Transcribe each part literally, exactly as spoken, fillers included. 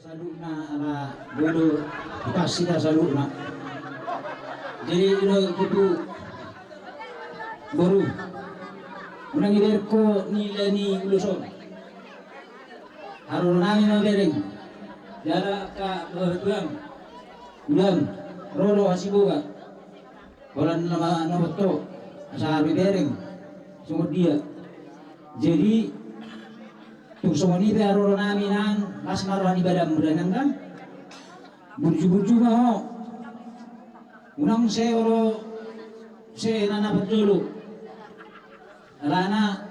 Saluhutna ala bodo, pasti da saluhutna. Jadi ino tutu boru, unang ibereng ho nilai ni ulos on. Haroro nami ma bereng. Jala angka boru tulang, ulang, roro hasiboga. Holan nama nama to asa haru ibereng. Songon dia. Jadi tung songon i pe haroro nami nang las ma roha ni badanmu da inang da. Burju-burju ma ho. Unang se olo se na na parjolo. Alana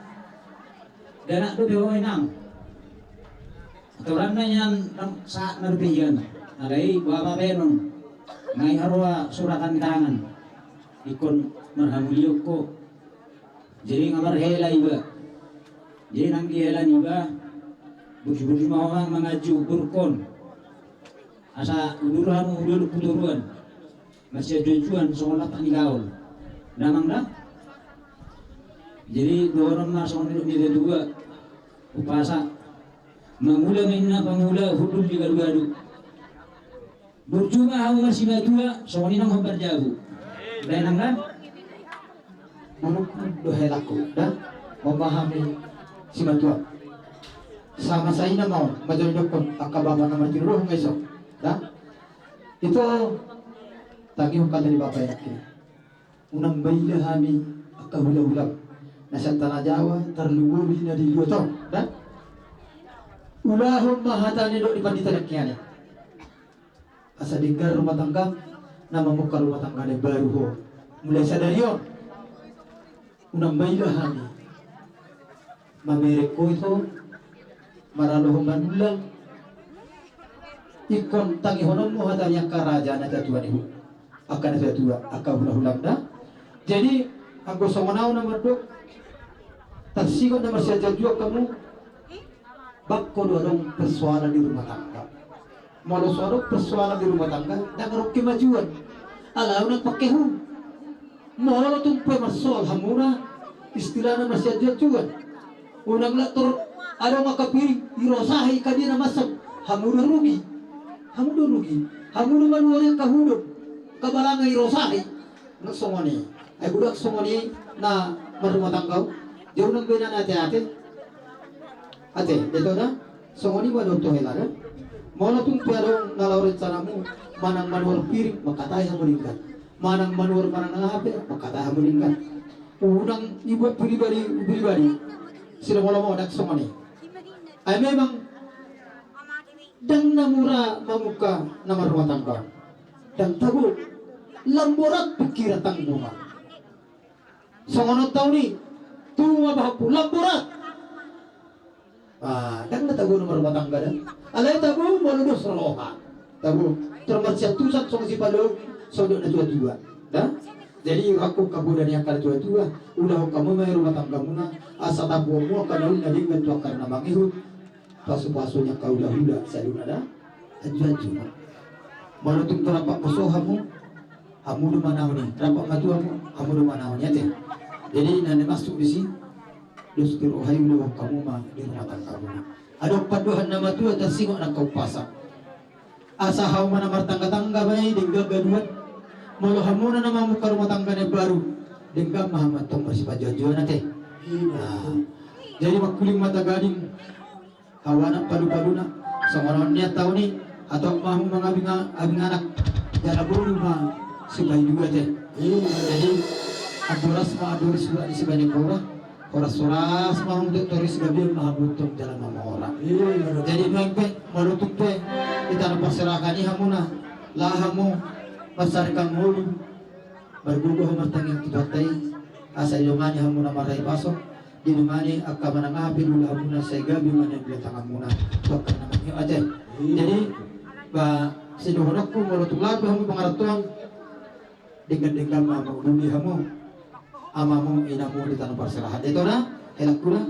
danak dope ho inang. Aturanna ian sahat na dope ian. Alai bapa benon. Ngai haroa suratan tangan. Ingkon marhamulion ho. Jadi nga marhela iba. Jadi nang di hela niba burju-burju ma ho manganju burkon. Asa udur hamu udur puturuan. Masianjuanjuan songon lampak ni gaol. Damang da. Jadi dohonon ma songon nidok ni natua-tua. Umpasa. Mangula ma inna pangula hundul di gadu-gadu. Burju ma hamu marsimatua songon i nang hombar jabu. Baenang da. Manuk do helangku da. Mamahami simatua. Sama saina mau majolo dokkon angka bapa na martiru roh ngai so da. Ito tangihon hata ni bapa i nangkin. Unang baida hami angka hula-hulam na sian Tanah Jawa tarlumobi na di luat on da. Ulahon ma hata ni dok ni pandita nangkin i. Asa denggan rumah tangga na mamungka rumah tangga na baru ho. Mulai sadari on unang baida hami mamereng ho ito maralohon manulang. Ingkon tangihononmu hata ni angka raja na tatua ni hu angka na tatua angka hula-hulam da. Jadi anggo songon au na mandok tarsingot na marsianjuanjuan hamu. Bangko do adong persoalan di rumah tangga. Molo so adong persoalan di rumah tangga ndang adong kemajuan. Ala unang pake hu. Molo tung pe marsoal hamuna istilahna marsianjuanjuan. Unang lator adong angka piring irosahi ka dia na masam. Hamu do rugi. Hamu do rugi. Hamu do manuhori angka hudon. Angka balanga irosahi. Nang songon i. Ai budak songon i na marrumah tangga. Jauh nang bena na ate-ate. Ate, ito da. Songon i ma do tu hela da. Molo tung pe adong na laho rencanamu manang manuhor piring mangkatai hamu denggan. Manang manuhor manang na hape mangkatai hamu denggan. Unang ibuat pribadi pribadi. Silomolomo dak songon i. Ai memang ndang na mura mamungka na marrumah tangga. Ndang tabo. Lam borat pikiran tanggungan. Songon on taon i. Tubu ma pahompu lam borat. Ah, ndang na tabo na marrumah tangga da. Alai tabo molo dos roha. Tabo. Termasuk tusan songon si Paleo songon na tua-tua. Da. Jadi hakku kaboda ni angka na tua-tua. Ulahon hamu ma i rumah tanggamuna. Asa tabo hamu angka na uli na denggan tu angka na mangihut. Pasu-pasu ni angka hula-hula saluhutna da. Anju-anju ma. Molo tung pe rap boso hamu, hamu do manaon i. Rap matua hamu, hamu do manaon i ate. Jadi na naeng masuk disi. Dos tu roha i ulahon hamu ma di rumah tanggamuna. Adong pandohan na matua tarsingot nang angka umpasa. Asa hamu ma na martangga-tangga ma i denggan gaduan. Molo hamuna na mamungka rumah tangga na baru denggan ma hamu antong marsipanjuanjuan ate. Jadi mangkuling ma tagading. Hamu anak palu-paluna. Songon on nian taon i. Hatop ma hamu mangabing abing anak. Jala boru ma sipaidua ate. Jadi amboras ma amboras surat ni si Menpora. Horas-horas ma hamu tu toris gabe ma hamu tong jala mamora. Jadi nuaeng pe molo tung pe di tano parserahan i hamuna laho hamu marsarikan ngolu. Margogo hamu martangiang tu Tuhanta i asa didongani hamu na marhite pasok. Didongani angka manang aha pe dula hamuna sai gabe ma na dula tanganmuna. Tu angka na mangihut ate. Jadi ba sidohononku molo tung laho pe hamu pangarantoan. Denggan-denggan ma manguduli hamu amamu inamu di tano parserahan. Ito da helangku da.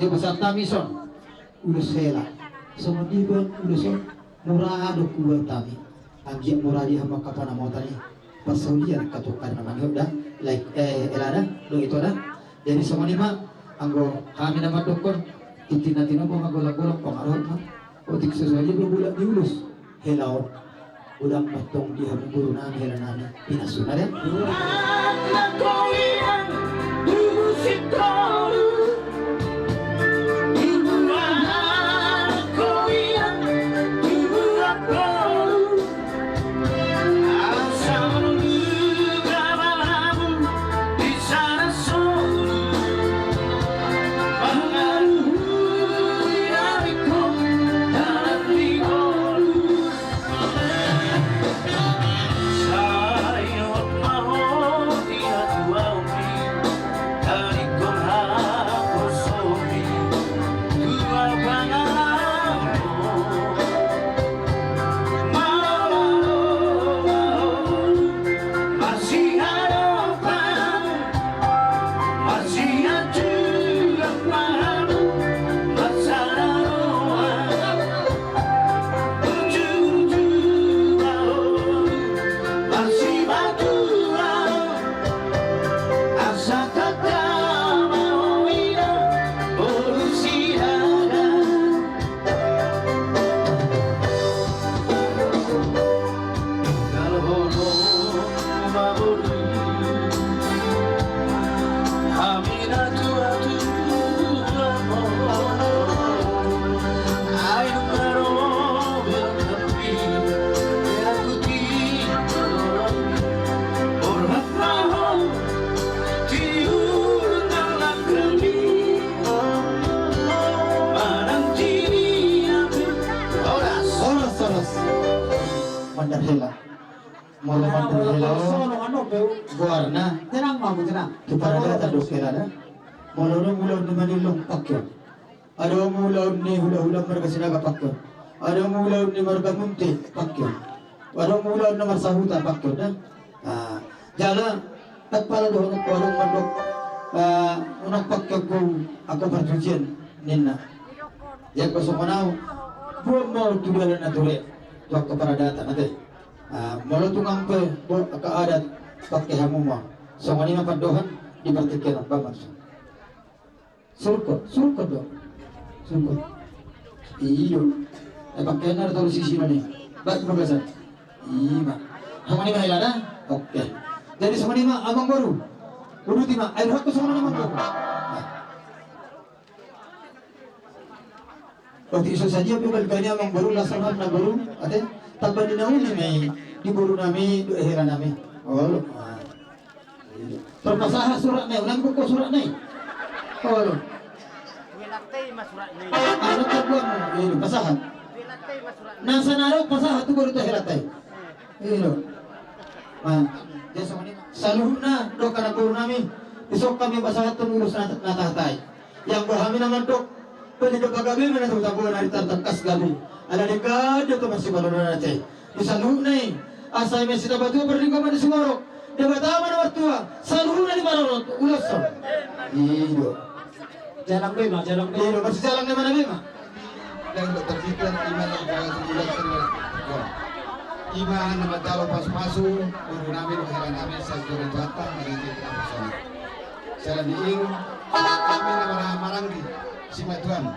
Jadi pasahat hami son ulos hela. Songon i pe ulos on. Mura do hubuat hami. Anggiat mura di hamu angka panamotan i. Parsaulian angka tu angka na mangihut da. Lae eh hela da. Dung ito da. Jadi songon i ma anggo hami na mandokkon. Tintin na tinopa ma golang-golang pangarantoan ma. Otik so sadia pe mulak di ulos hela on. Godang mantong di hamu boru nami, hela nami, pinasuna da. Horas, horas. Mandar hela. Molo mandar hela on goarna. Tenang ma, tenang. Tu paradatan do hela da. Molo adong ulaon ni Manellong, pakke on. Adong ulaon ni hulahula marga Sinaga, pakke on. Adong ulaon ni marga Munte, pakke on. Adong ulaon na marsahuta, pakke on da. Ah, jala ndang pola dohononku adong mandok, ah, unang pakkehonku angka parjujian ninna. Jala anggo songon au, boan ma on tu dalan na ture, tu angka paradatan ate. Ah, molo tung pe, bo, angka adat, pakke hamu ma. Songon i ma pandohan di partingkian on, ba maksud. Surkot, surkot do. Surkot. I do. Eh, pakke na do tolu sisi ma ni. Bat bagasan. I ma. Songon i ma hela da. Oke. Jadi songon i ma, amangboru. Uduti ma. Ai rohangku songon i ma, amangboru. Nah. Otik so sadia pe balga ni amangboru, las roham na boru, ate, tamba ni na uli ma i di boru nami dohot hela nami. Olo. Tor pasahat suratna i, unang buka suratna i. Olo. Hela i ma suratna i. Anu, terbuat, olo, pasahat. Hela i ma suratna i. Na sanadok pasahat tu boru tu hela i. Ilo. Nah, jadi songon i ma. Saluhutna, dohot anak boru nami, dison hami pasahathon ulos na, na tahatai. Ianggo hami na mandok, pede do pagabe ma na tu tabuan ari tartangkas gabe. Ala denggan do tu masipalonan ate. Di saluhutna i, asa i ma sitabatua pardenggan ma na sumorop. Debata ma na martua, saluhutna di marorot, ulos on. Ilo. Jalang be ma, jalang be. Ilo, marsijalang be ma na be ma. Dan dokter Fitra, ima na gawa sebulan terus. Ima na manjalo pasu-pasu, boru nami, dohot hela nami, sai jolo tu atas, dari Fitra Persona. Selain i, hami na marhaha maranggi, simatuam.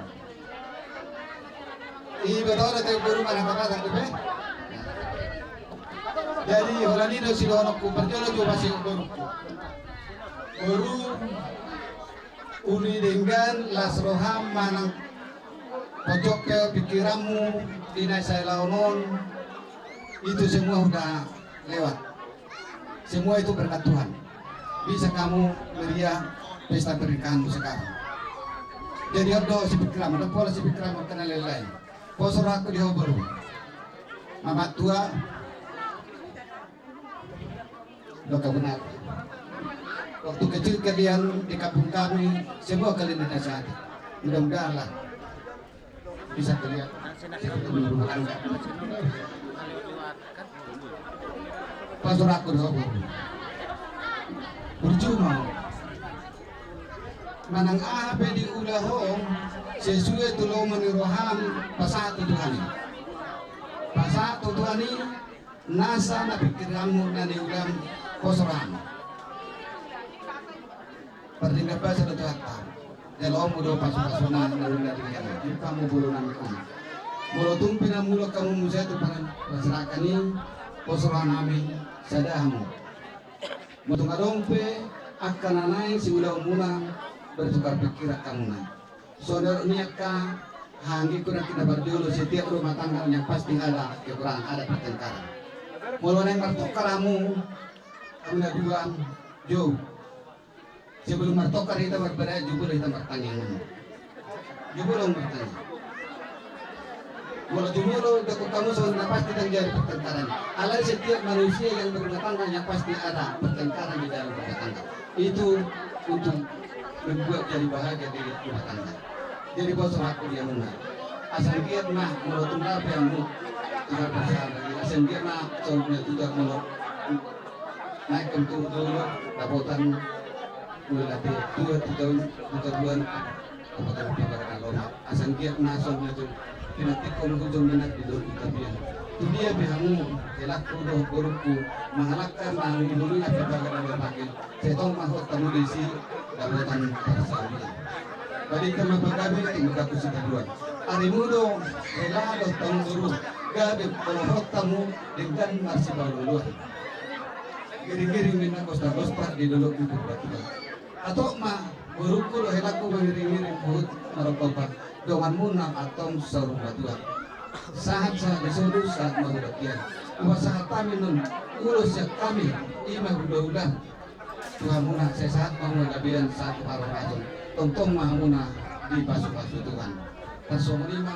Iba tau da te boru mana kata-kata, dope? Jadi, holan i do sidohononku, parjolo jo pasti boru. Boru, uli denggan, las roham, manang pojok pe pikiranmu di na saelaon on, itu semua udah lewat. Semua itu berkat Tuhan. Bisa kamu meriah pesta pernikahanmu sekarang. Jadi on do sipikiranmu, ndang pola sipikiranmu angka na lain-lain. Poso rohangku di ho boru. Mamatua. Doka benar. Waktu kecil kalian di kampung kami, semua kalian dinasihati. Mudah-mudahanlah bisa kalian. Pas rohangku do. Percuma. Manang aha pe diulahon, sesuai tu lomo ni roham, pasahat tu Tuhan i. Pasahat tu Tuhan i, nasa na pikiranmu na niulam, pos roham. Pardenggan basa do Tuhanta. Jaloonmu do pasu-pasuna na uli denggan. Di hamu boru nami on. Molo tung pe na mulak hamu muse tu parserahan i, pos roha nami, sada hamu. Molo tung adong pe angka na naeng siulaonmuna, bertukar pikiran hamuna. Songon i angka haha anggingku nangkin na parjolo, setiap rumah tangga yang pasti ada kekurangan, ada pertengkaran. Molo naeng martongkar hamu, hamu na dua, jou. Sebelum martongkar hita marbadai, jumolo hita martangiang. Jumolo martangiang. Molo jumolo, didok hamu songon i na pasti terjadi pertengkaran. Alai setiap manusia yang berumah tangga yang pasti ada pertengkaran di dalam rumah tangga. Itu untuk membuat jadi bahagia di rumah tangga. Jadi pos rohangku di hamuna. Asa anggiat ma molo tung dapot hamu, tinggal bersama. Asa anggiat ma songon i juga molo naeng hamu tu jolo, dapotan, mulai latihan dua, tiga, tiga bulan, dapotan pembayaran lama. Asa anggiat ma songon i tu pinantikkon hujung menak di dolok tapian. Tu dia pe hamu, helangku dohot borungku, mangalangka na nilului api baga na berpakil, sai tong ma hot hamu disi dapotan parsaulian. Balintang ma pagabe tu mudangku Sitabuan. Arimu do hela dohot hamu boru, gabe molo hot hamu denggan marsipaolooloan. Ngiring-ngiring ninna gosta-gosta di dolok ni Purbatua. Hatop ma borungku dohot helangku mangiring-iring huhut marompa-ompa donganmuna antong saur matua. Sahat-sahat ni solu sahat ma hubatian. Hupasahat hami nuaeng ulos sian hami, i ma hula-hula tu hamuna, sai sahat ma hamu gabean sahat tu parhorasan. Tongtong ma hamuna dipasu-pasu Tuhan. Tarsongon i ma.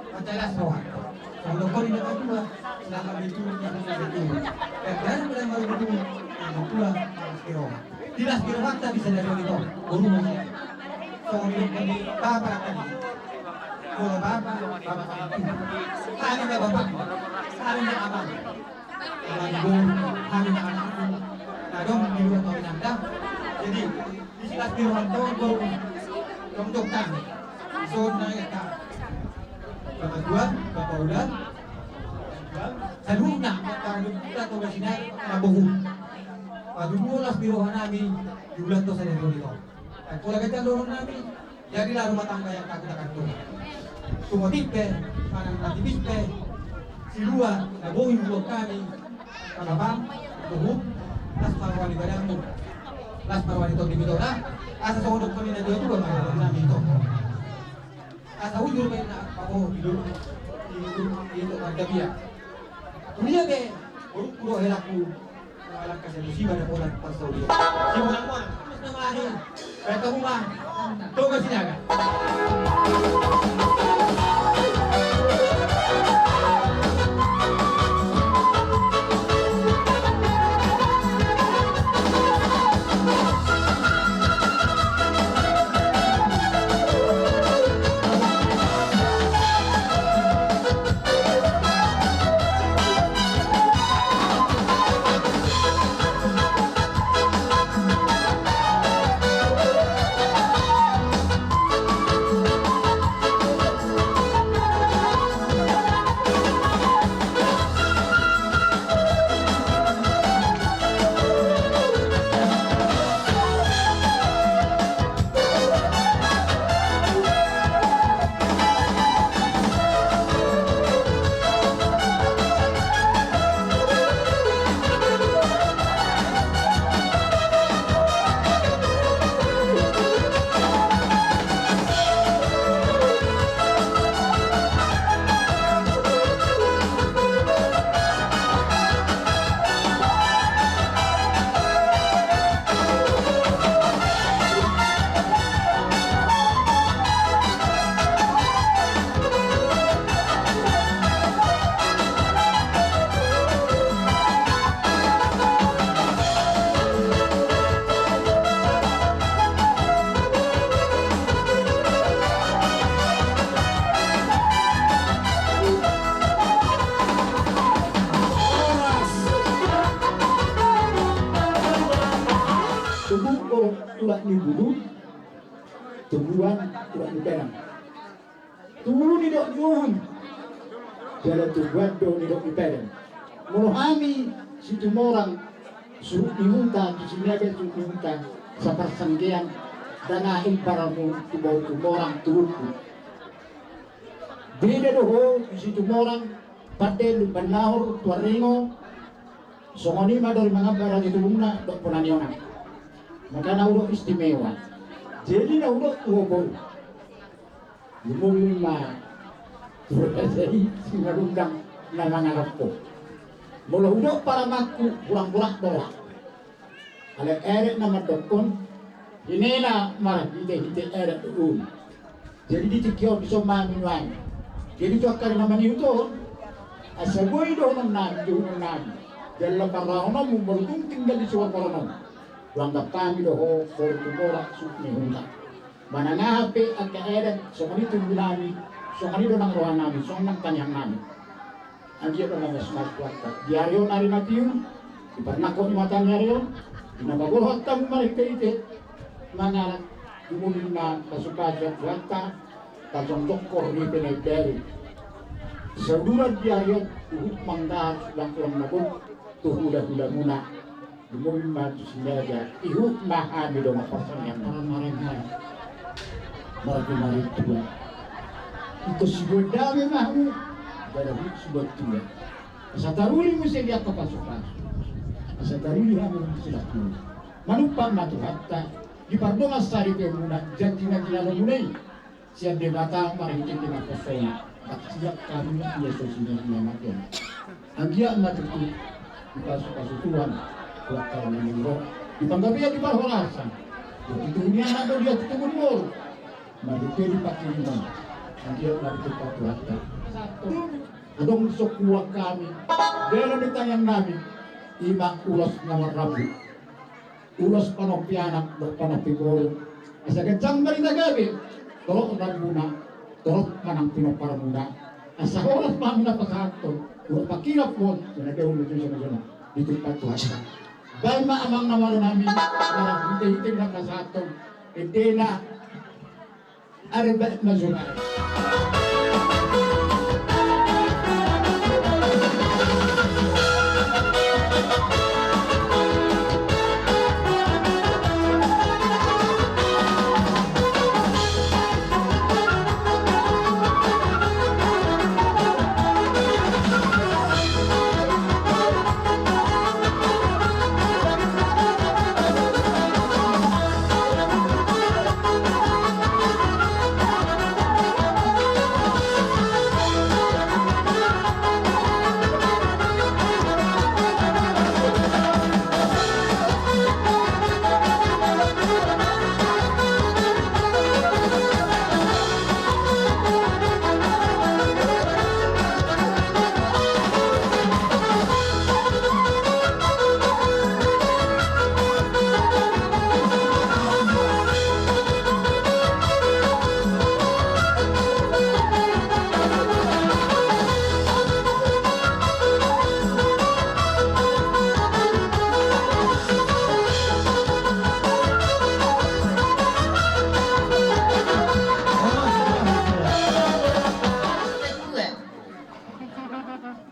Mansai las roha. Songon dohonon ni natuatua, silahkan ditulak, silahkan ditulak. Dang ganup dang marudurudu, dang matua, las ni roha. Di las ni rohanta bisa jadi monitor, boru monitor. Songon nidok ni bapa tadi. Molo bapa, bapa paling tua. Hami ma bapa, hami ma amang. Amang boru, hami ma anakmu. Na adong di luar kawin anda. Jadi, di silas di ruang tonggo, jongjong hami. Songon na eta. Bapa tuan, bapa udan. Saluhutna, bapa udan, bapa udan, bapa udan, bapa udan. Patuduhon las ni roha nami, di ulaon sadari on i tong. Ai pola gabe dohonon nami, jadilah rumah tangga yang takut akan Tuhan. Tumotip pe, manang na tipis pe, silua, na boi huboan hami, manang pahompu, las ma roha ni badanmu, las ma roha ni tondi ni tonda, asa songon dohonon ni natuatua ma dohonon nami tong. Asa ujur pe na paboa di luhut, di luhut, di luhut marga Piak. Tudia pe, borungku dohot helangku, alangka sai musiba na pola parsaulian. Simonang-monang, terus nama ahi, baik kamu mah, Toga Sinaga. Tubu, oh, tulak ni bulu. Tubuan, tulak ni penan. Tubu nidok ni uhum. Jala tubuan do nidok ni penan. Molo hami Situmorang, suhut ni huta, tu Sinaga suhut ni huta, saparsanggean, dang aha imbaranmu tu boru Tumorang, tu uhumhu. Beda do ho, tu Situmorang, pande Lumban Nahor, tu Aringo, songon i ma do di mangamba raja tubungna, dohot bona ni onan. Maka na hudok istimewa. Jadi na hudok tu ho boru. Lumobi ma tu raja i Simarundang na mangalap ho. Molo hudok paramangku hurang borat do ra. Alai erek na mandokkon, inena marhitehite erek do on. Jadi di tingki on dison ma hami nuaeng. Jadi tu angka na mangihut on, asa boi dohonon nami, dohonon nami. Jala parrahononmu molo tung tinggal di suhorhoron on. Huanggap hami do ho boru Tumorang suhut ni huta. Manang aha pe angka adat, songon i tubu nami, songon i donang roha nami, songon nang tangiang nami. Anggiat do na masmasu Tuhanta. Di ari on ari na tiu, di parnangkok ni mata ni ari on, di na paborhat hamu marhitehite mangalap, lumobi ma pasupasu Tuhanta, pajongjongkon ripe na imbaru. Sauduran di ari on, huhut manggahat langkulan na gok, tu hulahulamuna. Lumobi ma tu Sinaga, ihut ma hami dongan parsaulian. Marjumarik tua. Ingkon sibuat dame ma hamu, jala huhut sibuat tua. Asa taruli muse di angka pasupasu. Asa taruli hamu muse di angka. Manumpak ma Tuhanta, Di pardongansaripeonmuna, jala di na tinandomuna i sian Debata marhite di naposona, bahen hami ia so sinamate on. Anggiat ma tutu dipasupasu Tuhan tu angka na naeng ro, di panggabean, di parhorasan, di tutu ni anak do, di tutu ni boru, marhite di pangkirimon, anggiat ma tutu patuata. Adong di songkuan hami, dalan ni tangiang nami, ima ulos na marrambu. Ulos panompi anak dohot panompi boru. Asa ganjang ma ari na gabe, torop rambuna, torop manang pinomparmuna. Asa horas ma hami na pasahathon, ulos pangkilap on, na dao na tusa na jona, di tingki Tuhan. Bahen ma amang na malo nami, na hite-hite na pasahathon, endena. Ari bahen ma jolo.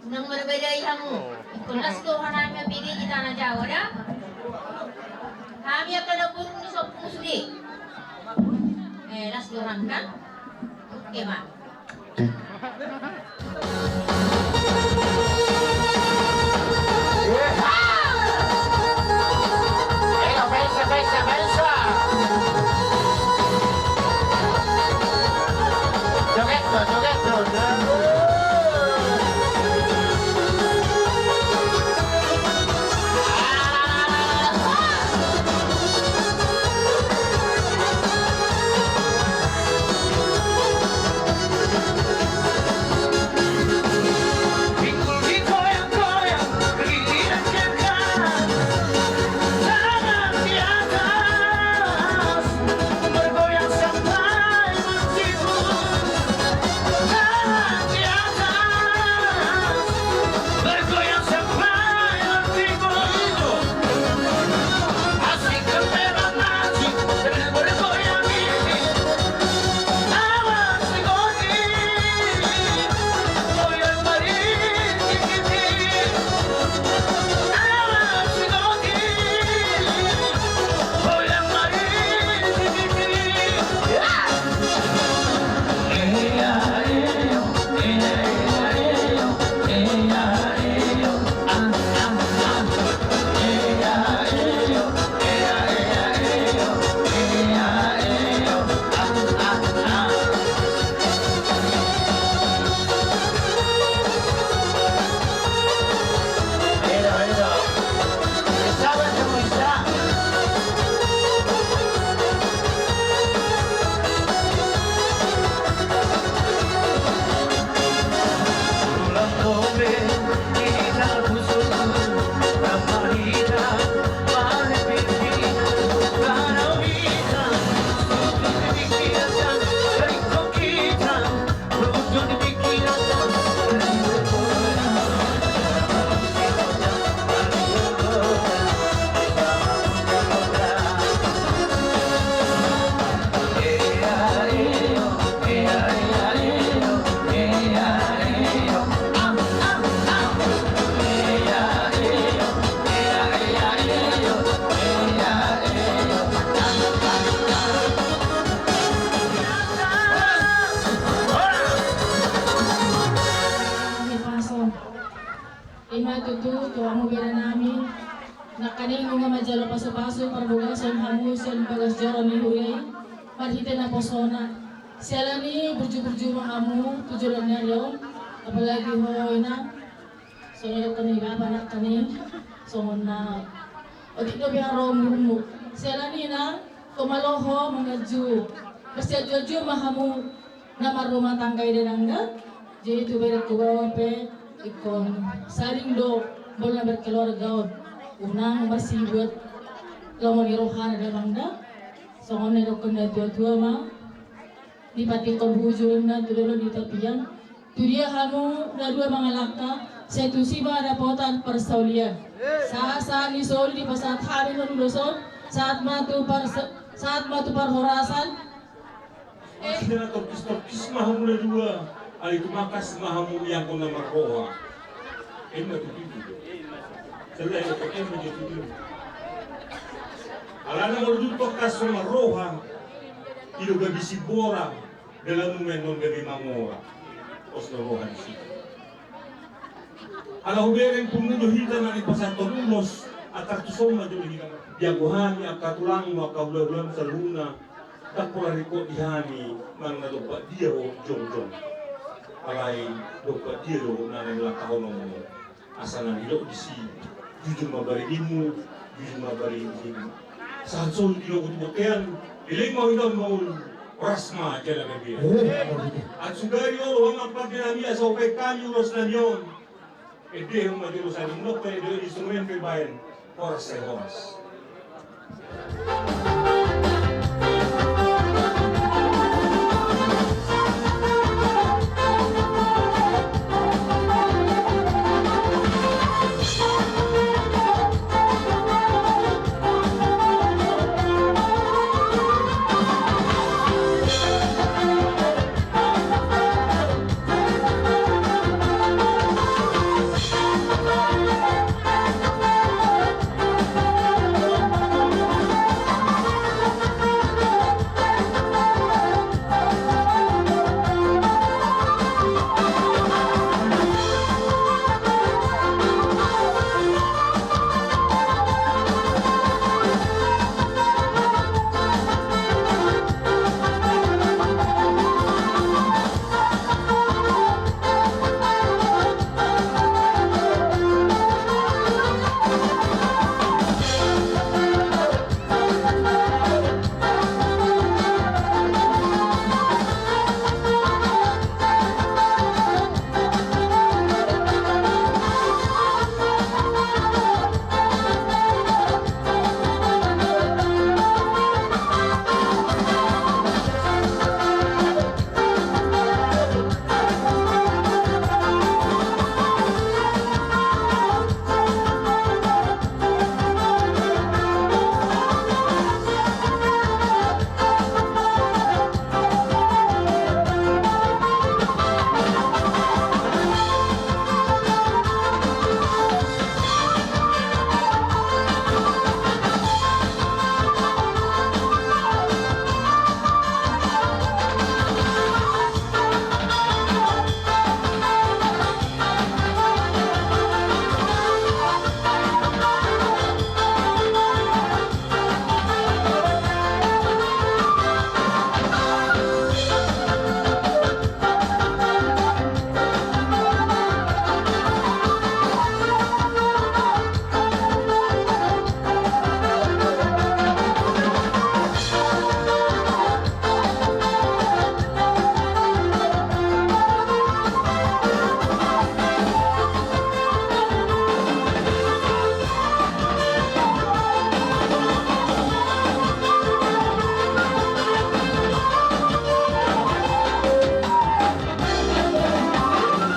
Unang marbadai hamu. Ingkon las do roha nami mambege di tanah Jawa da. Hami angka namboru ni sompung sude. Eh, las do roham kan? Oke ma. Ima tutu tu hamu bere nami. Nangkaning nunga manjalo pasupasu parbagason hamu sian bagas joro ni huria i marhite naposona. Siala ni burjuburju ma hamu tu joloan ni ari on, apalagi ho inang. Songon na didokkon ni bapa nangkaning, songon na otik do biar rom burmu. Siala ni inang, tong malo ho manganju. Marsianjuanju ma hamu na marrumah tangga i, dang da. Jadi tu berengku baoa pe ingkon saling do, molo na berkeluarga on unang marsibuat lomo ni rohana, dang da. Songon na didokkon ni natuatua ma, dipatikon hujur na tu dolok di tapian. Tu dia hamu na dua mangalangka, sai tusi ma dapotan parsaulian. Sahat-sahat ni solu dipasahat hami ma ulos on, sahat ma tu parsa-, sahat ma tu parhorasan. Eh. Sina tokis-tokis ma hamu na dua, alai tumangkas ma hamu ianggo na marroha. Emma tu pitu. Selain itu, emma jadi pitu. Alana molo dung tokis ma marroha, ido gabe sibora, dalan numen non gabe mangora. Pos na roha di situ. Ala hubereng pungu do hita na dipasahathon ulos, antar tuson ma jolo hita. Dianggo hami angka tulangmu, angka hulahulam saluhutna, ndang pola ringkot di hami manang na dompak dia ho jongjong. Alai dompak dia do na nilangkahononmu. Asa na nidok disi, jujur ma baridinmu, jujur ma baridinmu. Sahat solu di logo tu bontean, leleng ma hita on mangolu, horas ma jala gabe. Eh, begitu. Aut sugari olo, hami pangke nami asa hubaen hami ulos nami on. Ede homa jolo sari mok pe, ede instrumen pe baen. Horas sai horas.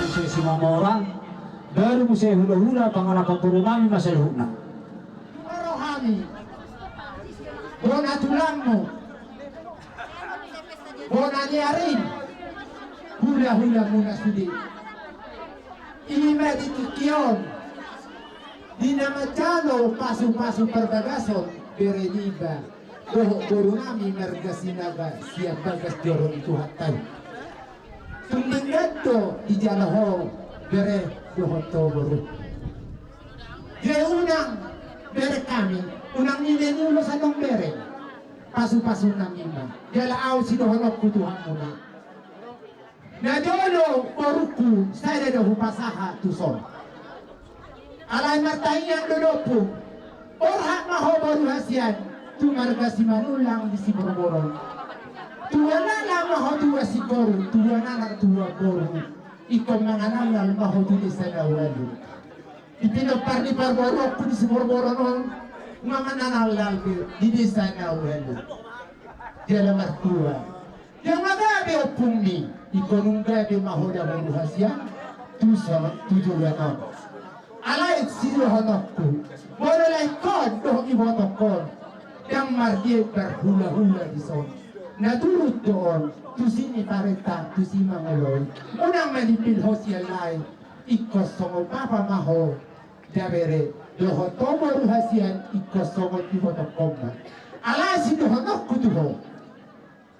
Muse Simamora, baru muse hulahula pangalapan boru nami ma saluhutna. Rohani, bona tulangmu, bona ni ari, hulahulamuna sude. I ma di tingki on, di na manjalo pasupasu parbagason, bere niba dohot boru nami marga Sinaga sian bagas joro ni Tuhanta i. Tung denggan do dijalo ho bere dohot ho boru. Dia unang Bereng hami, unang niula ni ulos antong bereng. Pasu-pasu nami ma. Jala ahu sidohononku tu hamuna. Na jolo borungku, sada do hupasahat tuson. Alai martangiang do ompung. Borhat ma ho boru hasian, tu marga Simanullang di Siborboron. Tubuan anak ma ho tubuan singkoru, tubuan anak tubuan boru. Ingkon mangananghal ma ho tu desa na ualu. Di pinompar ni parboruonku di Siborboron on, mangananghal be di desa na ualu. Jala martua. Ndang gabe ompungmi, ingkon nunga gabe ma ho da boru hasian, tuson, tu joloan on. Alai sidohononku, molo lae ingkon dohot ibotongkon, ndang mardia parhulahula dison. Na turut do on, tusi ni parenta, tusi mangoloi. Unang ma dipil ho sian lae, ingkon songon bapa ma ho, da bere, dohot ho boru hasian, ingkon songon ibotongkon ma. Alai sidohononku tu ho.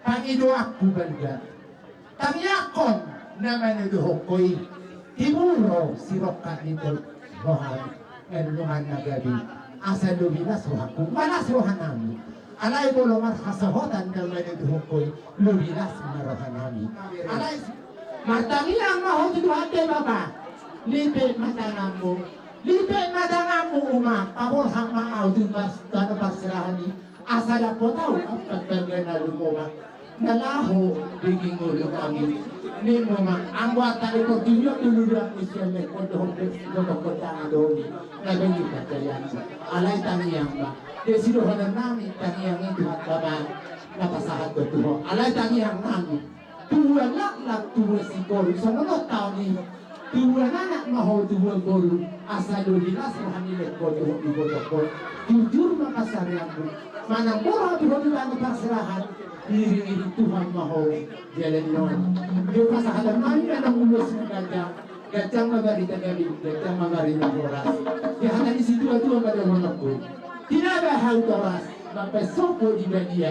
Pangidoanku balga. Tangiangkon na manodohon ho i. Tibu ro sirongkap ni tol roham. Nunga na gabe. Asa lobi las rohangku. Malas rohanami. Alai molo marhasohotan na manodohon ho i. Lobi las ma rohanami. Alai martangiang ma ho tu Tuhanta Debata. Lipek ma tanganmu. Lipek ma tanganmu uma. Paborhat ma ahu tu pas, tano parserahan i. Asa dapot ahu angka balga na lumoba na laho dengke ngolu hami. Ninmu ma, anggo arta ni portibi on dulu do anggo sian lehon dohot dohot kota na domi na bengin pacayaan. Alai tangiang ma. Jadi sidohonon nami tangiang i Tuhan Bapa na pasahat do tu ho. Alai tangiang nami. Tubuan laklak, tubuan singkoru, songon on taon i. Tubuan anak ma ho, tubuan boru, asa lobi las roha ni lehon dohot ibotongkon. Jujur ma pasareanmu. Manang boha tu ho tu tano parserahan, iring-iring Tuhan ma ho. Jala ni on. Di pasahaton nami manang ulos na ganjang. Ganjang ma barita gabe, ganjang ma barita horas. Di hata ni situa-tua ma dohononku. Tinaba hau toras, mambahen sombu di badia.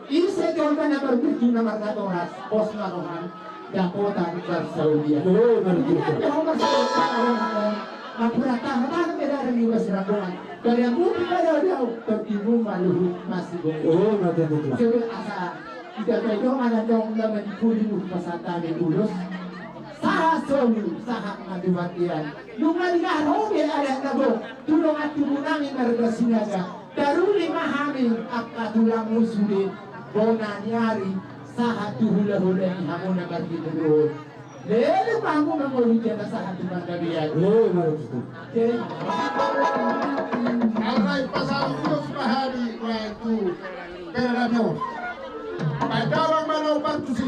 Ise jolma na marbuju na marnatoras, pos ma rohana, dapotan parsaulian. Oh, marbuju. Ina dohot parsaulian. Nampuna tahan-tahan beda dari iwas rabuan. Dari yang bumi pada udah, tertimbun maluhu masih boleh. Oh, marbuju. Sebut asa. Ida pe do manang dong na manipuli mu pasahat hami ulos. Sahat solu, sahat ma tu bontean. Nunga digaroge adat na gok tu dongan tubu nami marga Sinaga. Taruli ma hami angka tulangmu sude. Bona ni ari sahat tu hulahula ni hamu na marhite dohot. Leleng ma hamu mangolu jala sahat tu panggabean. Leleng ma hamu. Jadi, alai pasahat ulos ma hami, wah, tu. Pera na biar. Baik, dalam mana ubar tusi.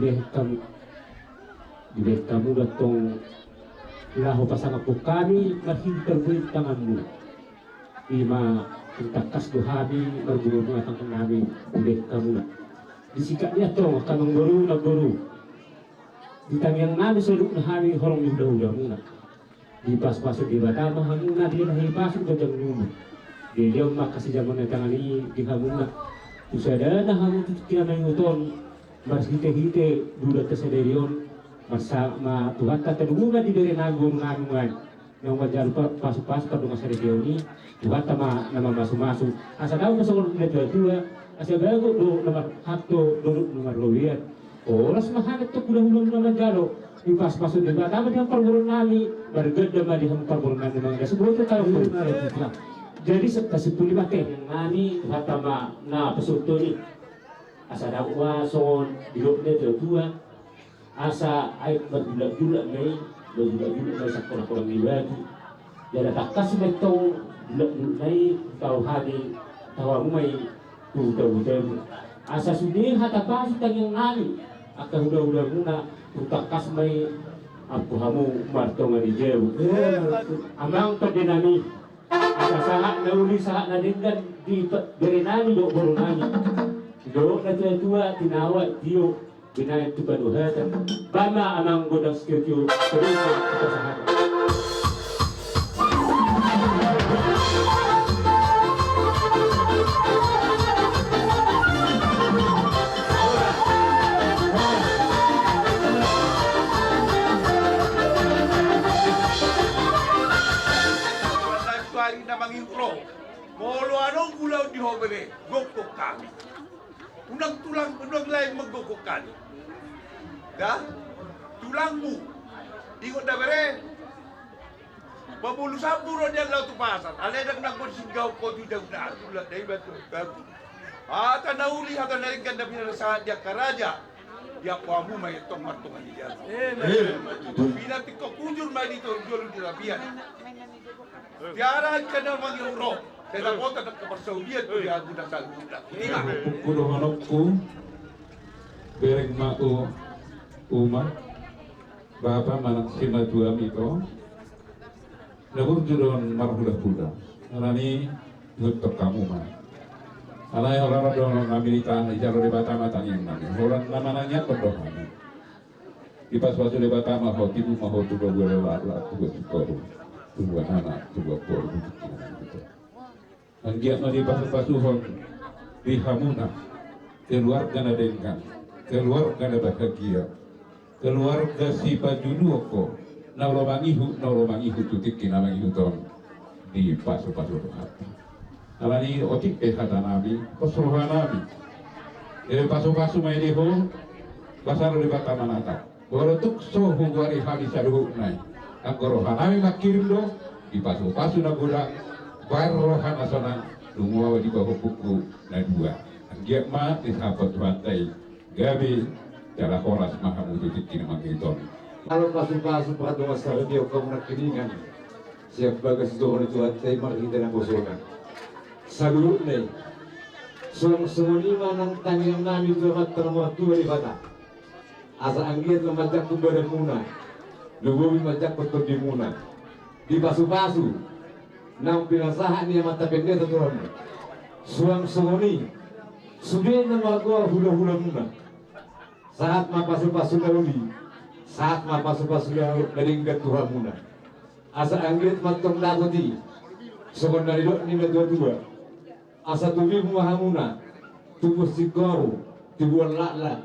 Dibahen hamu, dibahen hamu do tong laho pasangaphon hami marhite parbue ni tanganmu. Ima tangkas do hami marbue ma tangan nami dibahen hamuna. Di sikap ni antong angka amangboru, namboru, di tangiang nami saluhutna hami horong ni hulahulamuna. Dipasupasu Debata ma hamuna di na hipasu ganjang ni umur. Dilehon ma angka sijaman ni tangan i di hamuna. Tu sadana hamu tu tingki na mangihut on marhitehite dudanta sadari on. Marsahat ma Tuhanta, tarlumobi ma di bere nami, boru nami nuaeng. Naung manjalo pasupasu pardongansaripeon i, Tuhanta ma na mamasumasu. Asa dao ma songon natuatua, asa bagot do na marhalto, dolok do na marlobean. Horas ma hami tu hulahulamuna manjalo. Dipasupasu Debata ma di hamu parboruon nami, marganda ma di hamu parboruon nami, mangada suboto tahu. Jadi setta sipuli mate nami, Tuhanta ma na pasupasu i. Asa dao ma songon didok natuatua. Asa aek marjulakjulak ma i, marjulakjulak ma i sangkolang-kolang ni batu. Jala tangkas ma i tong julakjulak na i, tahu hami, tahu hamu ma i tu hutahutamu. Asa sude hata pasu tangiang nami, angka hulahulamuna, tung tangkas ma i ampu hamu martonga ni jabu. Amang pande nami, asa sahat na uli, sahat na denggan di bere nami dohot boru nami. Didok natuatua, tinawa tio, binaen tu panuhatan. Ba ma amang gondang sitiotio, terus ma tu pasahat. Tuari na mangihut ro. Molo adong ulaon di ho bere, gokhon hami. Unang tulang, unang lae manggokhon hami. Da? Tulangmu. Ingot da bere. Babolu sambu ro nian laho tu pasar. Alai ndang nanggo singgahon ho tu jabu na, tulak da iba tu. Hata na uli, hata na denggan na pinasahat di angka raja. Diampu hamu ma i tong martonga ni jabu. Amen. Pinatik ho hujur ma i di toru jolo di rapian. Tiara angka na mangihut ro. Sai dapotan angka parsaulian tu di ahu na saluhutna. Pungku dohononku, bereng ma tu uma, bapa manang simatuam ito. Na burju do on marhulahula. Alani i, ihuthon hamu ma. Alai holan dohonon nami, ijalo Debata ma tangiang nami. Holan na manangiangkon do hami. Dipasupasu Debata ma ho, tibu ma ho tu babua laklak, tu babua sitoru, tu babua anak, tu babua boru. Anggiat ma dipasupasuhon di hamuna keluarga na denggan, keluarga na bahagia, keluarga sipajuduhon ho, na olo mangihut, na olo mangihut tu tingki na mangihut on, dipasupasu Tuhanta. Alani i otik pe hata nami, pos roha nami. Jadi pasupasu ma i di ho, basa do Debata manatap. Molo tung so hugoari hami saluhutna i, anggo roha nami mangkirim do, dipasupasu na godang, bahen roha na sonang, lumobi di pahompu na dua. Anggiat ma disahapon Tuhanta i gabe jala horas ma hamu tu tingki na mangihut on. Jalo pasupasu pardongansaripeon hamu nangkiningan sian bagas joro ni Tuhanta i marhite nabosona. Saluhutna i, suang songon i ma nang tangiang nami tu Amanta na martua Debata. Asa anggiat ma manjangkon badanmuna, lumobi manjangkon tondimuna. Dipasupasu naung pinasahat ni amanta pendeta tu hamu. Suang songon i sude na margoar hulahulamuna. Sahat ma pasupasu na uli, sahat ma pasupasu na denggan tu hamuna. Asa anggiat ma tong dapot i songon na nidok ni natuatua. Asa tumibu ma hamuna, tubuan singkoru, tubuan laklak,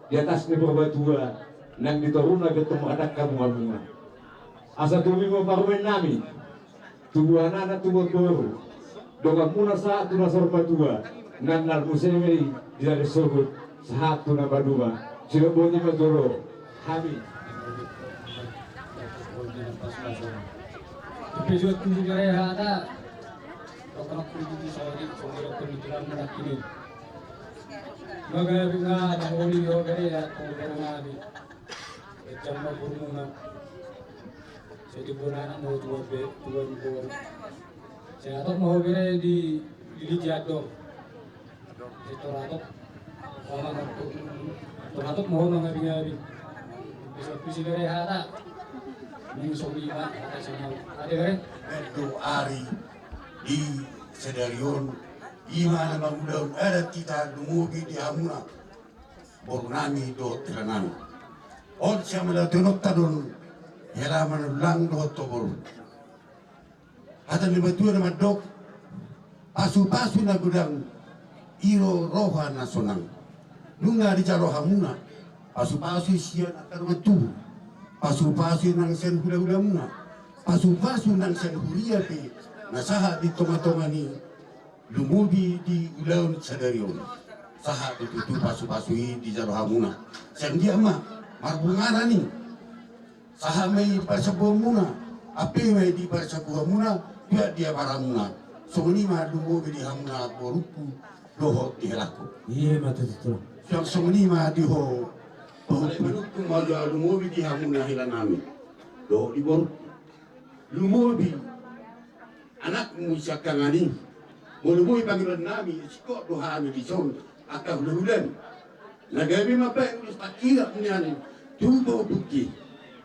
di atas ni Purbatua, nang di toruna be tong mardangka hamu hamuna. Asa tumibu ma parumaen nami, tubuan anak, tubuan boru, donganmuna sahat tu na saur matua, nang na muse ma i di ari sogot, sahat tu na maduma, sidok boti ma jolo hami. Tupe juat tuju bere hata. Rokon aku di sawari, songon rokon di tulang anak ini. Magabi nga ada holi yo bere ya, tong bere nabi. Ejam ma burmuna. Jadi bona anak mau tua be, tua di bawah. Saya atok mau bere di, di, di jatuh. Setoratok. Termasuk mohon mangabing-abing. Bisa visi dari hata. Ini sobi, Pak, hata semua. Ada, kan? Edo ari di sadari on, ima na mangulahon adat hita lumobi di hamuna boru nami dohot hela nami. On sian mala tononta don hela manullang dohot toboru. Hata ni matua na mandok, pasu-pasu na godang, i do roha na sonang. Nunga dijalo hamuna pasu-pasu i sian angka dongan tubu, pasu-pasu i nang sian hula-hulamuna, pasu-pasu nang sian huria pe na sahat di tonga-tonga ni lumobi di ulaon sadari on. Sahat do tutu pasu-pasu i dijalo hamuna. Sai anggiat ma marbungaran i. Sahat ma i di parsambuanmuna, ampe ma i di parsambuanmuna, tuat di abaramuna. Songon i ma lumobi di hamuna borungku dohot di helangku. Ia ma tutu, Tulang. Suang songon i ma di ho pahompu. Manungkun ma jolo lumobi di hamuna hela nami dohot di borungku. Lumobi anakmu siangkangan i. Molo boi pangidoan nami, singkop do hami dison angka hula-hulami. Na gabe ma baen ulos tangkilak nian tu pahompuki.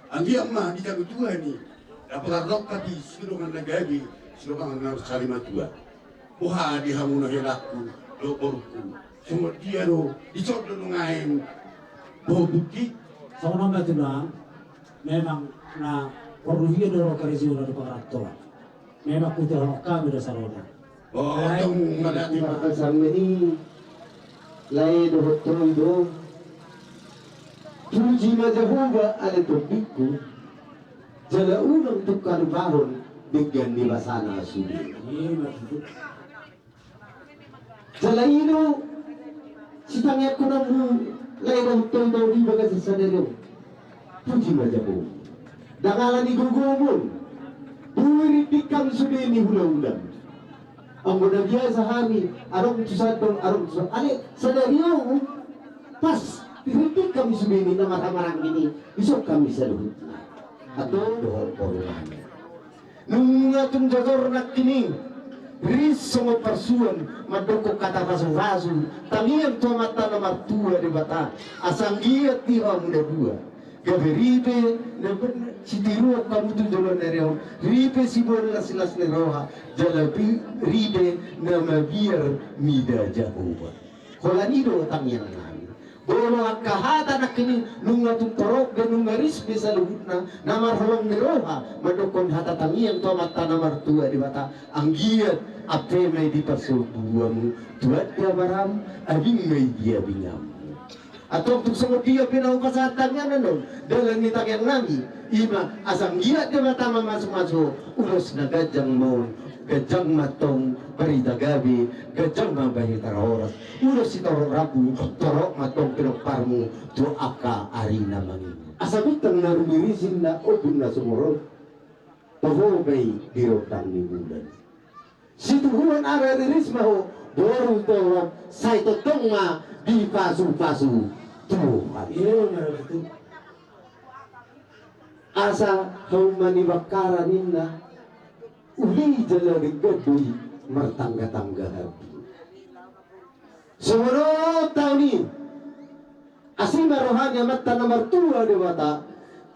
Anggiat ma dijago Tuhan i, dapot tarlongkap i sidongan na gabe, sidongan na sari matua. Boha di hamuna helangku dohot borungku? Songon dia do dison do nuaeng pahompuki? Songon on ma, Tulang. Memang na porlu ia do ro karejo na do pangarantoan. Memang hutuhon hami do saroda. Oh, lae, tong malati ma. Mata sangmeni, lae dohot tondi do. Puji ma Jahowa ale tondingku. Jala unang tung halupahon denggan ni basana sude. Ia ma tutu. Jala i do sitangiangkononmu, lae dohot tondi, di bagasan sadari on. Puji ma Jahowa. Ndang ala ni gogomon. Boi ringgit hami sude ni hula-hula. Anggo na biasa hami adong tu sandok, adong tu sandok. Alai sadari on pas ringgit hami sude ni na marhahamaranggi i, dison hami saluhutna. Antong dohot boru nami. Nunga tung jojor nangkin i, ris songon parsuan, mandokkon hata pasu-pasu, tangiang tu Amanta na martua Debata, asa anggiat di hamu na dua gabe ripe na sitiruon hamu tu joloan ni ari on, ripe siboan las-las ni roha, jala ripe na mabiar mida Jahowa. Holan i do tangiang nami. Molo angka hata nangkin i nunga tung torop be, nunga ris be saluhutna, na marholong ni roha mandokkon hata tangiang tu Amanta na martua Debata, anggiat ampe ma i di parsambuanmu, tuat di abaram, abing ma i di abinganmu. Antong tung songon dia pe na hupasahat tangiang on, dalan ni tangiang nami, ima asa anggiat Debata mamasu-masu, ulos na ganjang ma on, ganjang ma antong barita gabe, ganjang ma barita horas. Ulos sitorop rambu, torop ma antong pinomparmu tu angka ari na mangihut. Asa bintang na rumiris inna ombun na sumorop, toho ma i di rondang ni bulan. Situhuron ari riris ma ho, boru torop, sai tongtong ma dipasu-pasu Tuhan. Asa hauma ni bangkara ninna, uli jala denggan do i martangga-tangga hami. Songon on taon i, asi ma roha ni Amanta na martua Debata,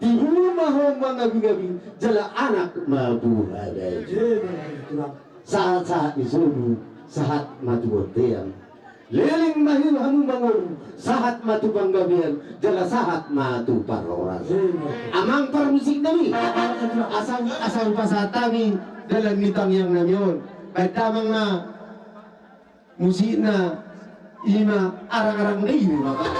tibu ma ho mangabing-abing, jala anak ma buha baju. Sahat-sahat ni solu, sahat ma tu bontean. Leleng ma hamu mangolu, sahat ma tu panggabean, jala sahat ma tu parhorasan. Amang parmusik nami, asa, asa hupasahat hami dalan ni tangiang nami on. Baen damang ma musikna, ima arang-arang ni Debata.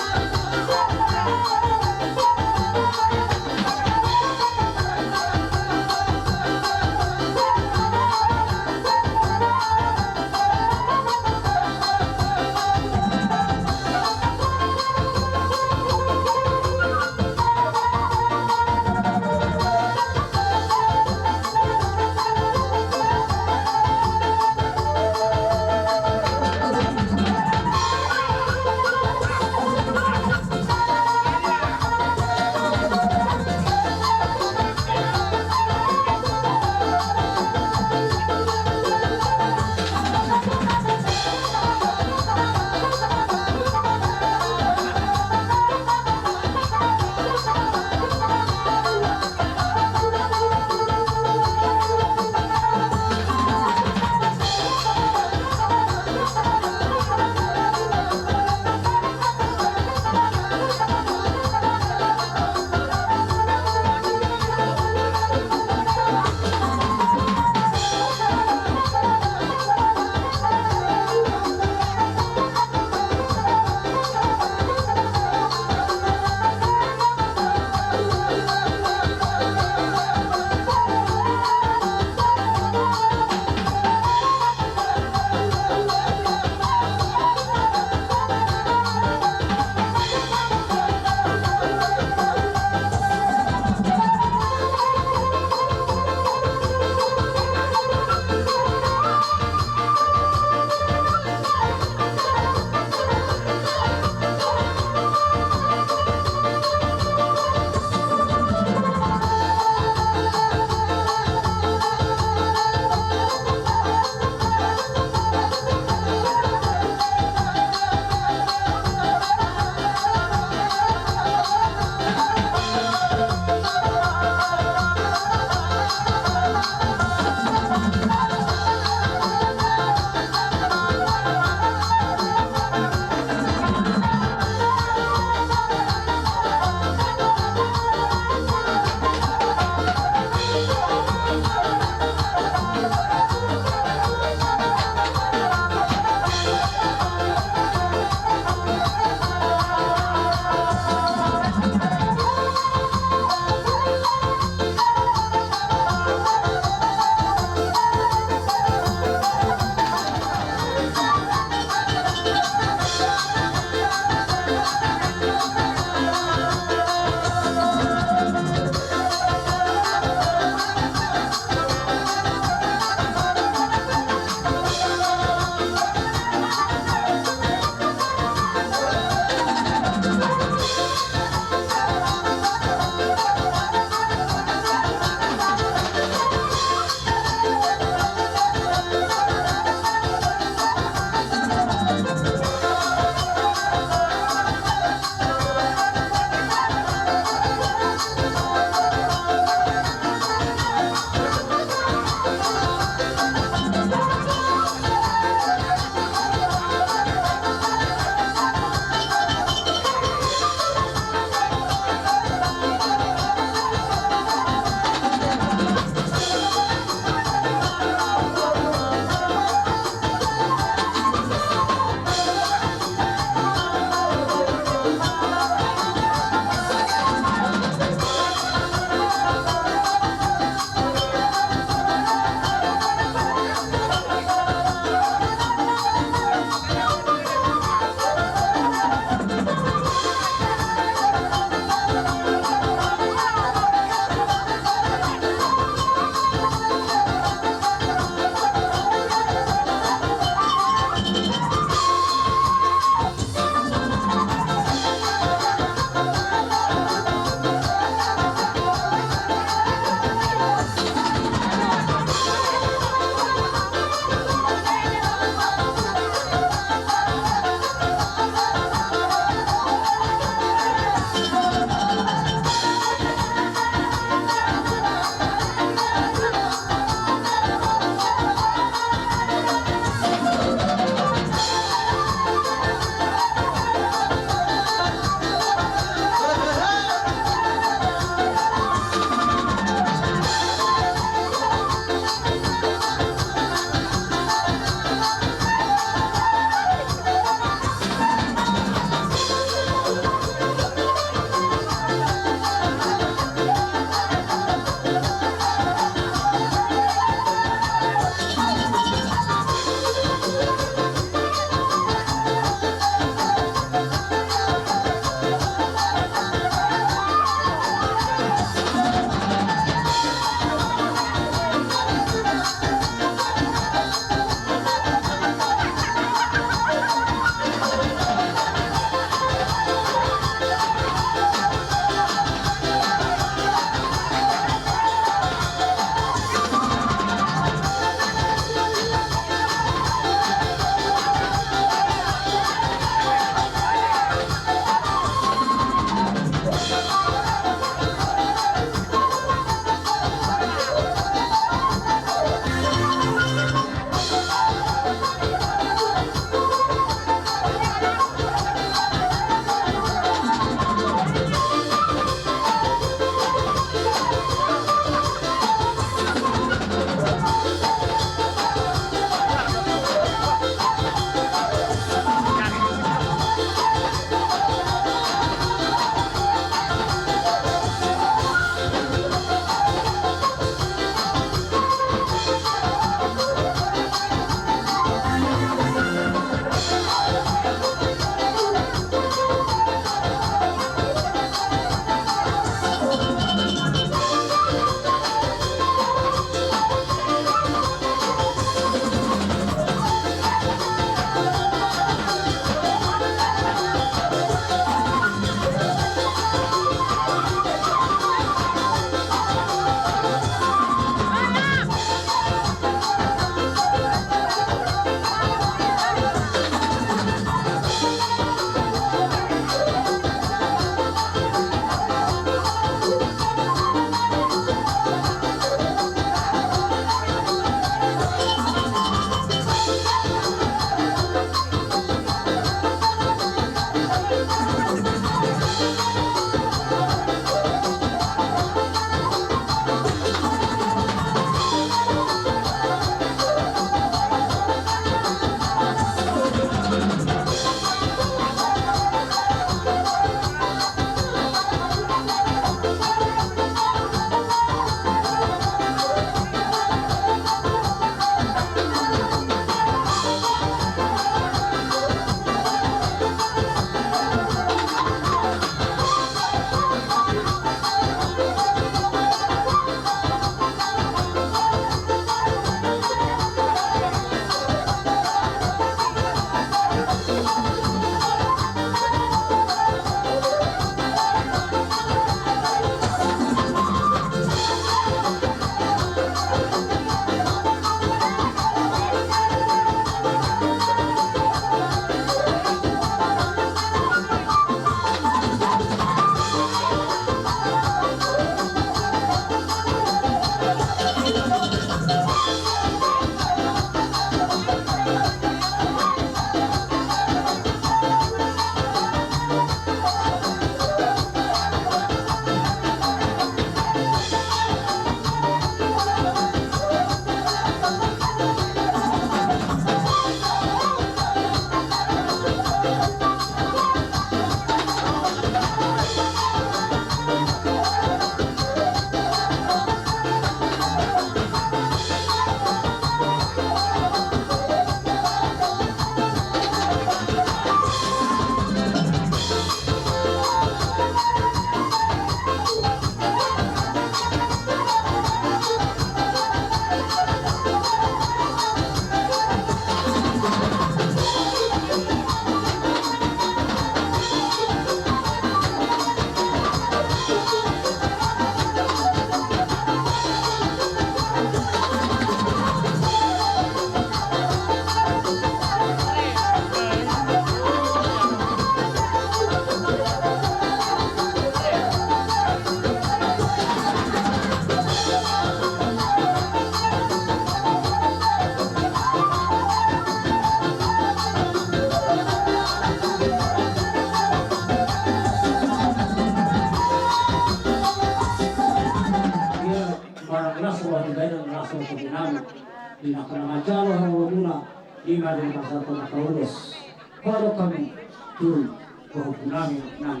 Di na manjalo hamu muna, ima di pasahat na taulos. Baru hami tu pahompu nami nang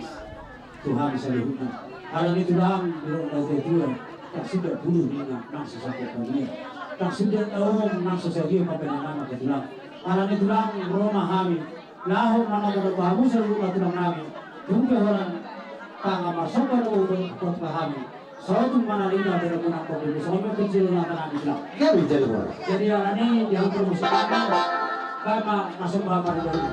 tu hami saluhutna. Alani tulang, didok natuatua, ndang suda bulung ninna nang so sangkot badia, ndang suda daong nang so sadia pambahenanna, tulang. Alani tulang, ro ma hami laho manambohon hamu saluhutna tulang nami. Tung pe holan tanga marsomba do buat hami. Saotik ma na ninna bere muna, pokokna songon i ma kecil na tangan Islam. Gabe jalo bola. Jadi alani di hampir musik, baen ma na somba paribaru.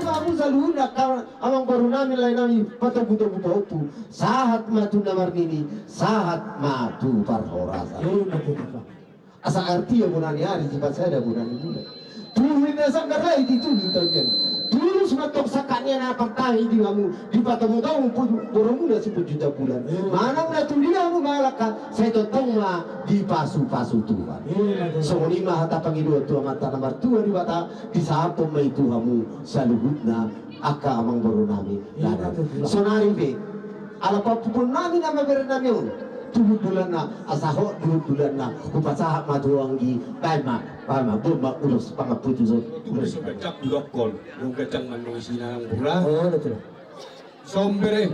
Hamu saluhutna angka amangboru nami, lae nami, patogutogu pahompu, sahat ma tu na marnini, sahat ma tu parhorasan. Asa artia bona ni ari, sipasada bona ni bulan. Tuhu ninna sanggar lae di tuhu tapian. Tulus ma tong sangkap ni anak partahi di hamu, dipatomutomu borumuna si punju jambulan. Manang na tu dia hamu mangalangka, sai tongtong ma dipasupasu Tuhan. Songon i ma hata pangidoan tu Amanta na martua Debata, disahaphon ma i tu hamu saluhutna angka amangboru nami. Sonari pe ala pahompu nami na mabere nami on, tu hundulanna, asa hot di hundulanna, hupasahat ma tu ho anggi, baen ma, baen ma, boan ma ulos pangamputuson. Ulos pangamputuson. Dung ganjang mandok isi na nang bura. Sombere,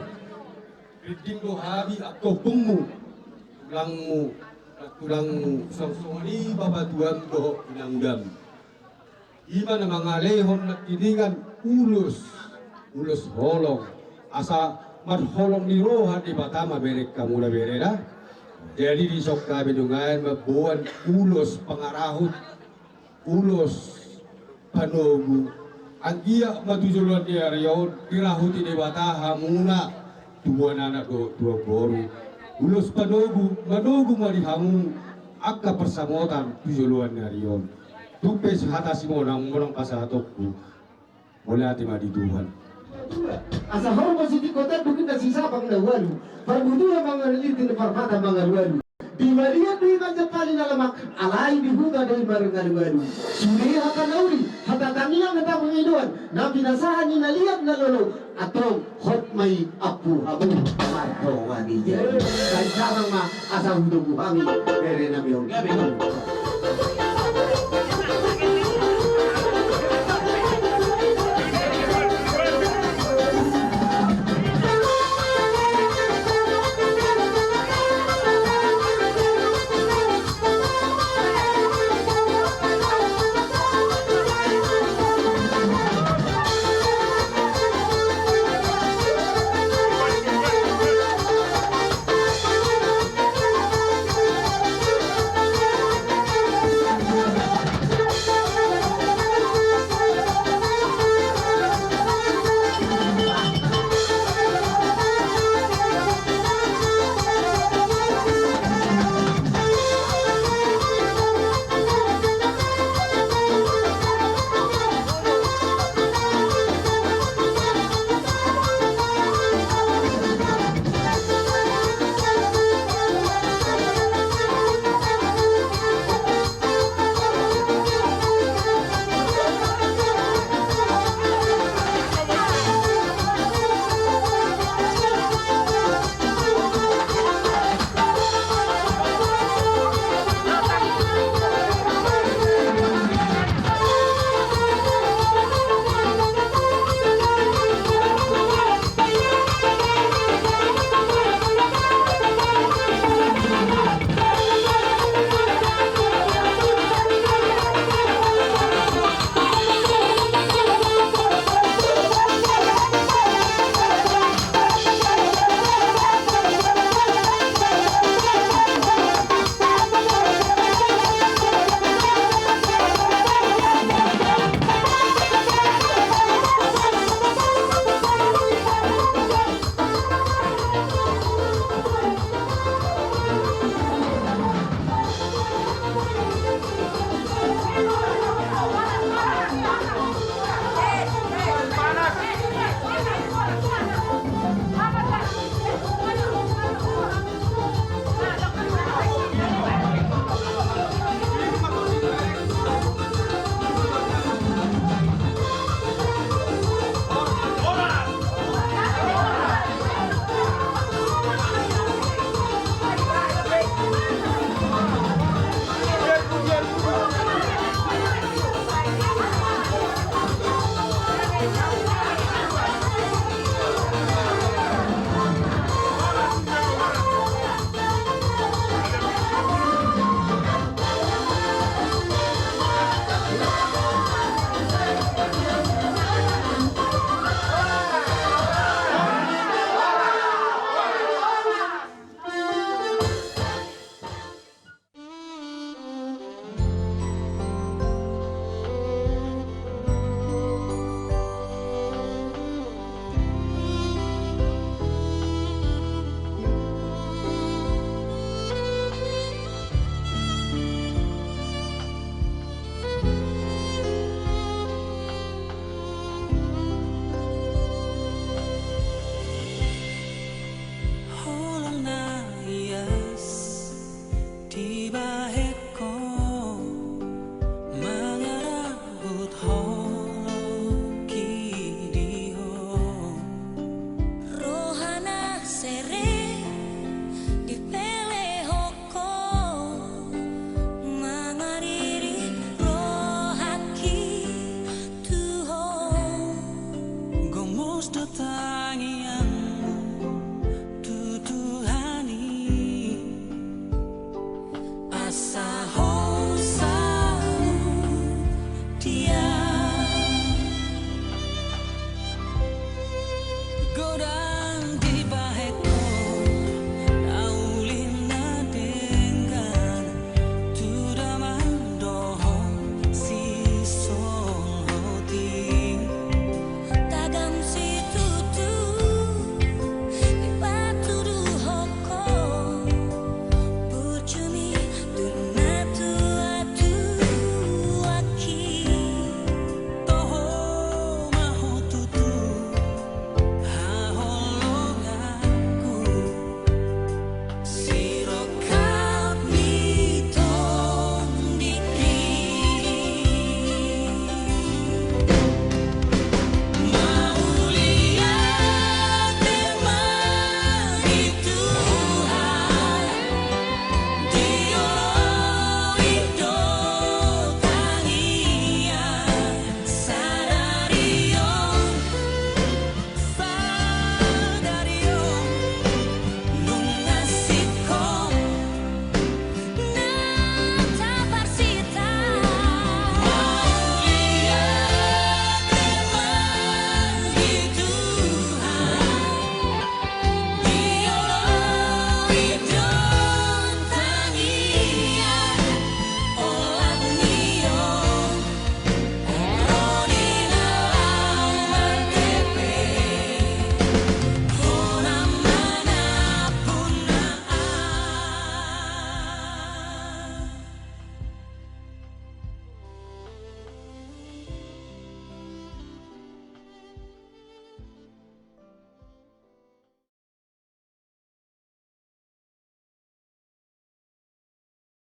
rinding do hami angka ompungmu, tulangmu, tulangmu, songon i bapatuam dohot inangudamu. Ima na mangalehon nangkiningan ulos Ulos holong, asa marholong ni roha Debata ma bereng hamuna bere da. Jadi dison hami nuaeng mamboan ulos pangarahut, ulos panogu. Anggiat ma tu joloan ni ari on dirahuti Debata hamuna, tubuan anak dohot tubuan boru. Ulos panogu, manogu ma di hamu angka parsamotan tu joloan ni ari on. Tung pe hata simonang, monang pasahatonku. Mauliate ma di Tuhan. Asa horbo sitik kota dukun na sisabang na ualu. Parbutuha mangaliti na parmata mangalualu. Di malian do i manjampali na lamak, alai di huta do i marngalualu. Sude hata na uli, hata tangiang, hata pangidoan, na pinasahat ni na liat na lolo, antong hot ma i ampu hamu martonga ni jari. Sai sabang ma asa hutogu hami, bere nami on.